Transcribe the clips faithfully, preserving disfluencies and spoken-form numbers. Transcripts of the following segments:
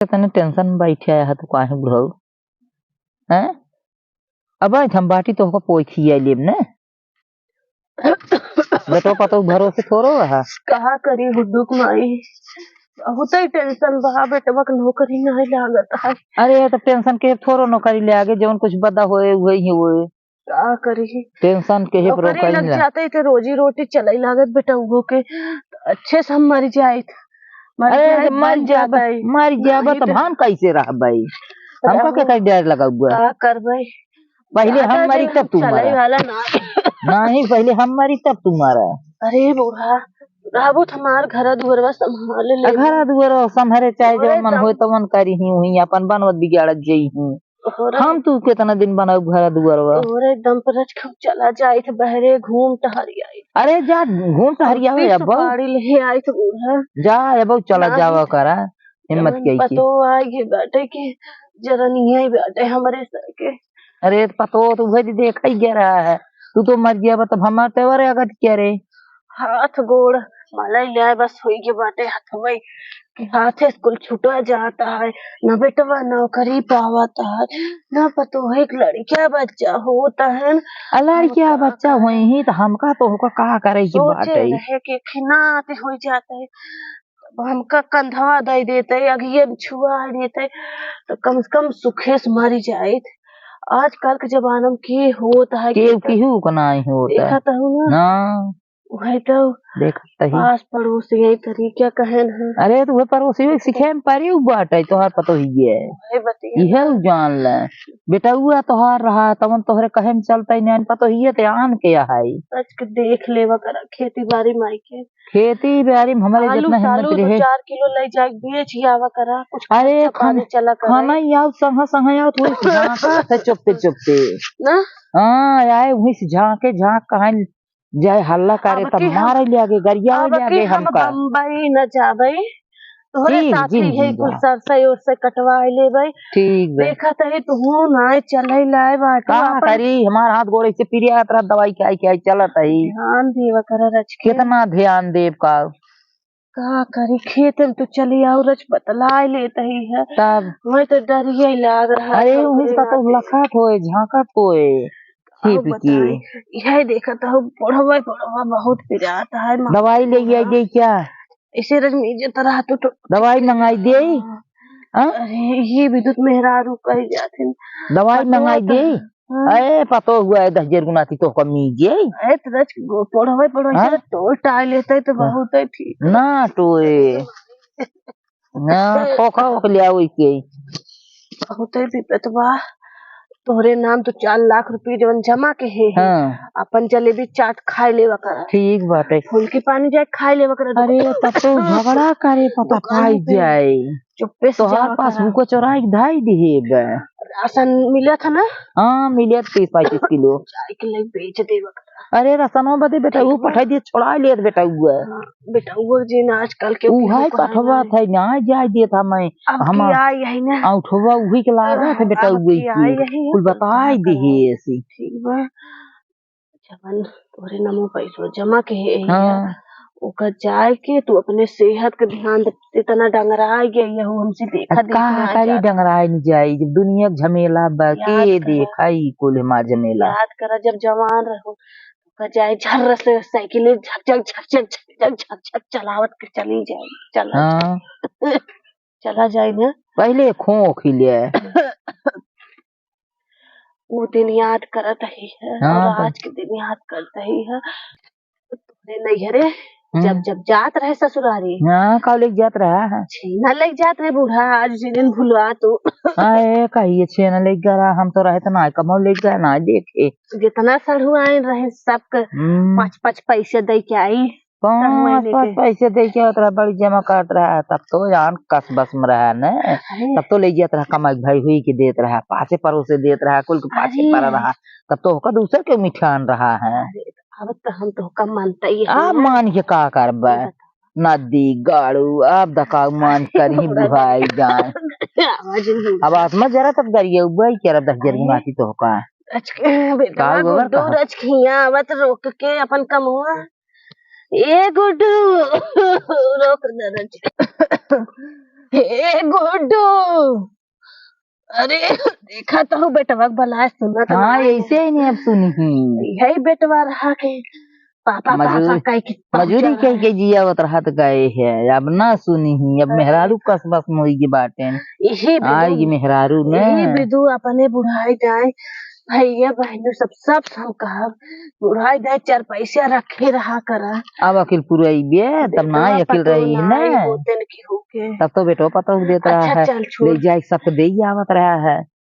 तने tension में बैठे आया है तू काहे बुढ़ऊ? हैं? अब आज हम बाटी तोहका पोई खिया लेब ने। बेटो पतोह भरोसे थोड़ो है। कहा करी गुड्डू के माई, बहुत ही tension बा, बेटवा के नौकरी नहीं लागत है। अरे तो tension के थोड़ो नौकरी लागे, जौन कुछ बदा होए उहे ही होए। का करी? Tension के हे पर नौकरी लग जाते तो रोजी रोटी चले लागत बेटवा के, तो अच्छे से हम मर जाइत। मर अरे जाइत, तो मर बन जाबा, जाता है। मर जाबा नहीं तब तो हम कैसे रहबे? हमका के कहीं डर लगा हुआ? का करबे? पहिले हम मरी तब तू चले मरा। वाला ना। नहीं, पहिले हम मरी तब तू मरा। अरे बूढ़ा, रहबो तो हमार घर दुआरवा संभाल ले। आ, घर दुआरवा संभाले चाहे अरे जवन मन तब होए तवन करी ही हुई, अपन बनवत बिगाड़त जई हूँ। अरे हम तू कितना दिन बनाऊ घर दुआरवा? अरे दम पर रच के चला जाइत बहरे घूम टहरी आई। अरे जा घूम टहरी आवे अब्बा। सुपारी ले आई तो बूढ़ा। जा अब्बा चला ना जावा करा, हिम्मत जवन के आई के। पतो आई के बाटे के जरनिया ही बाटे हमरे सर के। अरे तो पतो तो उहे दी देखा ही गया रहा है, तू तो मर गया बा तब हमार तेवर अगट क्या रे? हाथ गोड़ मलाई ले बस होई के बाटे हाथ में कि हाथे से कुल छुटा जाता है, न बेटवा नौकरी पावत है, न पतोहे के लड़किया बच्चा होत है। आ लड़किया बच्चा होई ही तो हमका तो होकर का करे की बात सोचे है? रहे कि खिनाते हो जाते, अब हमका कंधवा दे देते, अगिए छुआ देते, तो कम से कम सुखे से मरी जाइत। आजकल के जमाना में के होत है, केहू के केहू का नाहीं होत है। देखत हूँ ना। ना। वही तो देखत ही। पास पड़ोस यही तरीका कहन है। अरे तो वह पड़ोसी में सिखे में परी उ बाटे, तोहार पतोहिए। वही बतिया। इहे उ जान ले। बेटउआ तोहार रहा, तवन तोहरे कहे में चलता ही नहीं, पतोहिए ते आन के है। सच के देख लेवा करा खेती बाड़ी माई के। खेती बाड़ी में हमरे आलू जितना हिम्मत सालू दो रहे। चार किलो ले जाए बेच ही आवा करा, कुछ अरे खर्चा पानी खाना, चला करा। खाना ही आओ, संगा संगा आओ, थोड़ी सी झांका थे चुपते चुपते। ना? हाँ, आए वहीं से झांके, झांक कहाँ जाए हल्ला करे, अब तब के हम मारे ले आगे, गरिया अब ले के आगे हम हमका। बम्बई न जाबे, तोहरे ठीक, साथी जिन, है जिन कुल जा। सरसई ओरसई कटवाए लेबे। ठीक बे। देखत है तू ना चले लाए बाटू का अपन करी, हमार हाथ गोड़ ऐसे पिरियात रहा, दवाई खाई खाई चलत है। ध्यान देवा करा रच के। कितना ध्यान देब का? का करी, खेत में तो चली आओ, रच बतलाए लेत ही है। तब? मैं तो डरिए लाग रहा अरे, है, उन्हीं का तो ना लखत होए, झांकत होए, आओ छिप के। बताई, यह देखत हो, बुढ़वा, बुढ़वा बहुत पिरात है, माँ दवाई ले आई बुढ़वा। दे क्या? ऐसे रच में इज्जत रहा तो, तो दवाई मंगाई दे। हाँ। हाँ? अरे, ये विद्युत मेहरारू कही जाते हैं। दवाई पतवा मंगाई तो दे। हाँ। ए, पतो हुआ है, दस हजार गुना थी तो कमी जे। ए, तो दस गो पढ़वे, पढ़वे हाँ? से टोल टाल लेते तो हाँ। बहुत है ठीक। ना टोए। ना, खोखा ओख ले आओ इके। बहुत है विपत बा। तोहरे नाम तो चार लाख रुपये जवन जमा के है, है। हाँ। अपन जलेबी चाट खाए लेवा करा। ठीक बाटे। फूल के पानी जाए खाए लेवा करा। अरे, तब तो झगड़ा करे पता दुकान पाई पे। जाए। चुप्पे से तोहार जावा पास करा। हुको चोराई के धाई दिहे बे। राशन मिला था ना? हाँ, मिले तीस पैंतीस किलो। जाए के लिए बेच देवा करा। अरे, राशनो बदे बेटा, ठीक वो बा। पठाई दिए, छोड़ा लियत बेटा, वो। हाँ, बेटा, वो जी ना आजकल के उहाई केहू कहा पठवा नहीं। था, ना जाए देत हमें। अब हमार किया यही ना। आ उठवा उही के लागा थे बेटा, अब उही किया की। यही है। कुल बताई दिहे ऐसी। ठीक बा। जवन तोहरे नामो पैसो जमा के है, हाँ। ओकर जाए के तू अपने सेहत के ध्यान दे, इतना डंगराए गई है, हमसे देखा अब देखा कहाँ ना करी जात। डंगराए नहीं जाई, जब दुनिया के झमेला बा, याद के करा। देखा ई कुल हमार झमेला। याद करा, जब जवान रहो, ओकर जाए झर्र से साइकिल झक झक, झक झक, झक झक, झक झक चलावत के चली जाए, चला हाँ। चला जाए ना। पहले खोंख ही ले। वो दिन याद करत ही है हाँ, और तो आज के दिन याद करत ही है। तोरे नैहरे हम्म। जब, जब जात रहे ससुरारी। हाँ, का लेके जात रहा है? छेना लेके जात रहे बूढ़ा, आज उसी दिन भुलवा तू। हाँ, ए, कहिए छेना लेके जा रहा, हम तो रहे तो ना, कमो लेके गया ना देखे। जितना सढ़ुआइन रहे सबके हम्म। पाँच, पाँच पैसे दे के आई। पाँच, सढ़ुआइन पाँच लेके। पैसे दे के होत रहा, बड़ी जमा करत रहा, तब तो जान कस बस में रहा न, अरे। तब तो ले जात रहा, कमाई भाई हुई के देत रहा, पाछे परोसे देत रहा, कुल के पाछे अरे। पड़ा रहा, तब तो ओकर दूसर के मिठान रहा है। अरे, अब तो हम तो ओका मानता ही है अब ना। मान के का करबे? बताओ। नदी, गाड़ू, अब दकाऊ मान अरे, करही बुढ़ा बुढ़ाई जाए। आवाज नहीं अब आत्मा जरा तब गरिया उबाई के रहा दस हजार अरे। गुनाती तो का। रच के, बेटा, का हुआ गुड्डू का? रच खिया आवत रोक के अपन कमुआ। ए गुड्डू, रोक दे रच। हे गुड्डू, अरे, देखा तो हूँ बेटवा के बलाए, सुनत हाँ, ना है। ऐसे ही नहीं अब सुनी ही। यही बेटवा रहा के पापा, मजूरी, पापा कह के मजूरी पहुँचा कह है। के जियावत रहत गए है, अब ना सुनी ही, अब अरे। मेहरारू कस बस मोई के बाटे। यही बिदु, आई ये मेहरारू ने। यही बिदु अपने बुढ़ाई जाए, भैया बहनू सब, सब हम कहब, बुढ़ाई जाए, चार पैसा रखे रहा करा। अब अकिल पुरइबे, तब ना बेटवा अकिल पतोह रही है ना। ना होते न की होके। तब तो बेटवा पतोह देत रहा अच्छा, है, चल छोड़। ले जाए सबके दे आवत रहा है।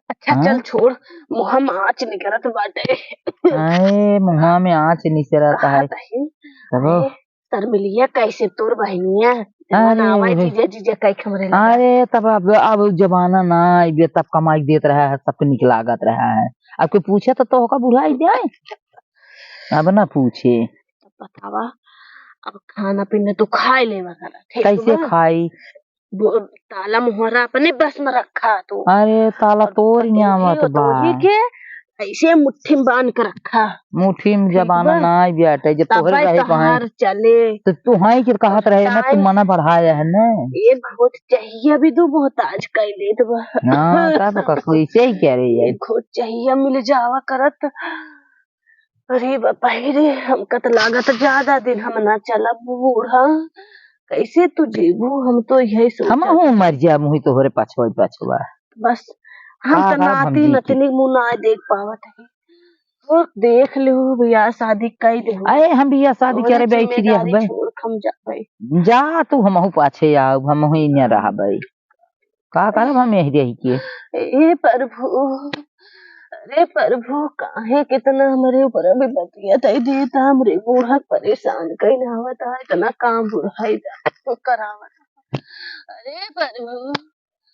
अच्छा, हाँ? चल छोड़, मुँह में आँच निकरत बाटे। अरे, मुँह में आँच निकरत है। कहत ही, तब? अरे, शर्मिलिया कैसे तोर बहनिया? अरे, नावा जीजा, जीजा कह के हमरे लगा। अरे, तब अब, अब जमाना ना आइबे, तब कमाई देत रहा है, सबके निक लागत रहा है। अब कोई पूछे तो, तो ओका बुढ़ाई जाए, अब ना पूछे। तब बतावा, अब खाना पीना तो खाए लेवा करा, ठीक कैसे बा? खाई? बो-, ताला मोहरा अपने बस में रखा तू। अरे, ताला और तोर पतोही, हियाँ मत बा। पतोही के ऐसे मुट्ठी में बांध के रखा। मुट्ठी में ठीक जमाना बा? ना आइ बाटे, जब तोहरे तबे रहे तहार पाए। चले। तो तू हाई के कहत रहे ना, तू टाइम मना बढ़ाया है ना। ये बहुत चाहिए भी तू बहुत आज कह देत बा। हाँ, का तो का कोई से ही कह रही है। ये बहुत चाहिए मिल जावा करत। अरे बापा रे, हमका त लागत ज्यादा दिन हम ना चलब बूढ़ा। कैसे तू जीबू? हम तो यही सोचत हमहू मर जाब, मुही तोहरे पछुआ पछुआ। बस, हम हाँ, त हाँ, नाती भौजी के। नतनी मुँह ना देख पावत है। और देख लिहू, बियाह शादी कई देहू। अरे, हम बियाह शादी तोहरे करे बे, ऐसी जिम्मेदारी रखबे। छोड़ के हम जाबे। जा तू, हमहू पाछे आउब, हमहू इन्हें रहबे। का करब हम यही रही के? ए प्रभु, अरे प्रभु, काहे कितना हमरे ऊपर विपत्तिया दे देता, हमरे बूढ़ा परेशान कइले आवत है, इतना काम बुढ़ाई जा करावत। अरे प्रभु,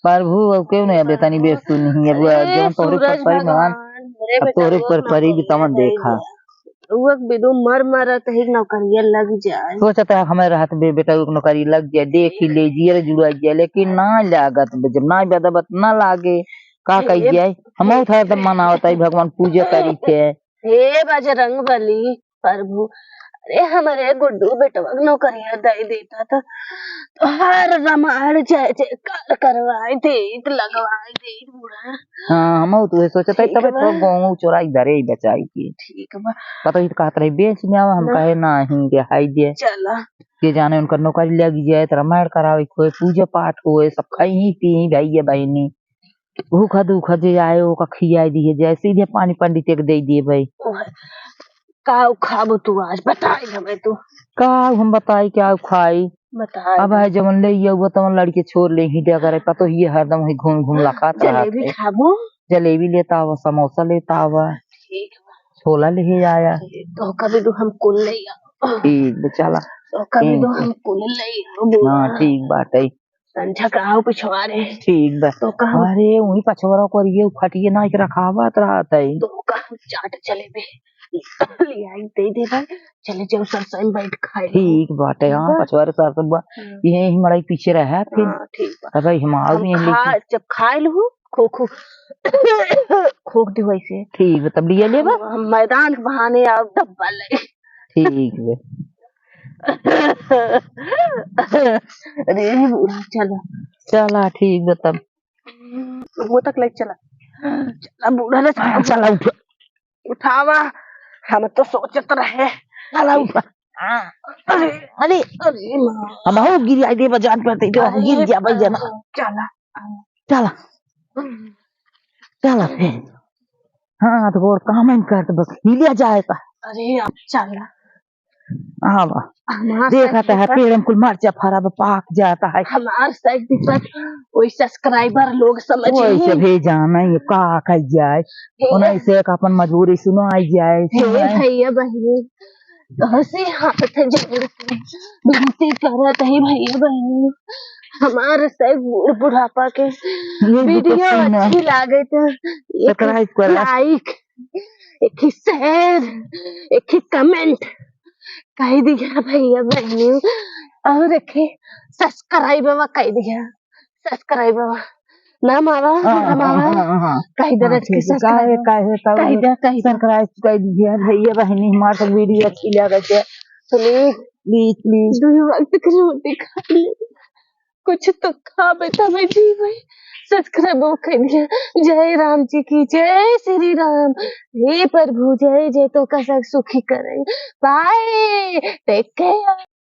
प्रभु, अब केहू नहीं, अब तनी बेस तू नहीं, अब अरे जौन तोहरे ऊपर सूरज परी भगवान, भगवान, हमरे अब तोहरे बेटवा ऊपर परी भी तवन देखा। रउआ के बिदु मर मरत ही नौकरिया लग जाए। सोचत है हमें रहत बे बेटा एक नौकरी लग जाए, देख ही ले जियर जुड़ा जाए, लेकिन ना लागत बे, जब ना बदबत ना लागे, का ए, कही ए, जाए? हम ए, उठा तो मनावत है भगवान पूजा करी थे। हे बजरंग बली प्रभु, अरे हमरे गुड्डू बेटवा के नौकरिया दे देता तो, तो हर रामायण जय जयकार करवाए देत, लगवाए देत बूढ़ा। हाँ, हम तो ये सोचत है, ठीक तबे बा। तो गाँव चोराई धरे ही बचाई के। ठीक बा। पता ही तो कहत रही, "बेच में आवा", हम ना। कहे, "नाही, के हाई दे।" चला। के जाने उनकर नौकरी लग जाए, तो रामायण करावे के होए, पूजा पाठ होए, सब खाई पी भैया बहनी। भूखा दुखा जे आए, ओका खियाई दिए जाए, सीधे पानी पंडित के दे दिए भाई। ओह, का खाबो तू आज, बताई हमें तू। का हम बताई, क्या खाई? बताई। अब है जवन ले आऊ, तवन लड़के छोड़ ले ही दे करे, पतो ही हरदम ही घूम घूम लखात रहत जलेबी है। खाबो? जलेबी लेता आवा, समोसा लेता आवा। ठीक बा। छोला ले आया। तो कभी तो हम कुल ले आओ। ठीक बा, चला। तो कभी तो ठीक बा। हम कुल ले आओ, बुआ। हाँ, ठीक बाटे। संझा का आओ पिछवारे। ठीक बा। तो कहा अरे, वही पछवारा करिए, उ खटिए ना के रखावत रहत है। तो कहा चाट जलेबी ले आई, दे दे भाई। चले जाओ सरसों में बैठ खाए। ठीक बाटे, हाँ, ठीक बा। पछवारे सरसों बा। हम्म। यही हमारा पीछे रहा फिर। हाँ, ठीक बा। तब हम आओ हम यहीं खा, लेके। जब खाए लू, खो, खो, खोक दे वैसे। ठीक बा, तब लिया लेबा? हम, हम मैदान के बहाने आओ डब्बा ले। ठीक बा। अरे बूढ़ा, चला। चला, ठीक बा तब। वो तक ले चला। चला बूढ़ा रे, चला। चला उठ। उठावा, हम तो सोचत रहे। चला उठ। हाँ। अरे, अरे, अरे माँ। हम हो गिर आई दे बजान पे, ते जो अरे गिर जाबे जना। चला। चला। चला फिर। हाँ, तो और काम ही करत बस हिलिया जाए ता। अरे, अब चला। आवा। हमार देखा तो है, सब्सक्राइबर पेड़ में कुल मरचा फरा बा, पाक जाता है। हमार सब्सक्राइबर, वही subscriber लोग समझ वही ली। सब हे जाना, ये का कह जाए। हे। उन्हें से एक अपन मजबूरी सुनाई जाए, हे सुनाए। भैया बहनी, तोहसे हाथ जोड़ के विनती करत है भैया बहनी, हमार सब बूढ़ बुढ़ापा के ये भी तो वीडियो सुना। अच्छी लागे तो एक subscribe करा। Like, एक ही share, एक ही comment कह दिया भैया बहनी, और एक ही subscribe कह दिया, subscribe ना मावा, हाँ, ना मावा, हाँ, हाँ, हाँ। कह दे हाँ, रख के ठीक है। Subscribe काहे, काहे तब कह दे, कह दे। Subscribe कह दिया भैया बहनी, हमार सब वीडियो अच्छी लगे तो please, please, please। दो वक्त की रोटी खा ले। कुछ तो खाबे तबे जीवे। सब्सक्राइब कर दिया। जय राम जी की, जय श्री राम। हे प्रभु, जय जय, तोका सब सुखी करे। Bye, take care.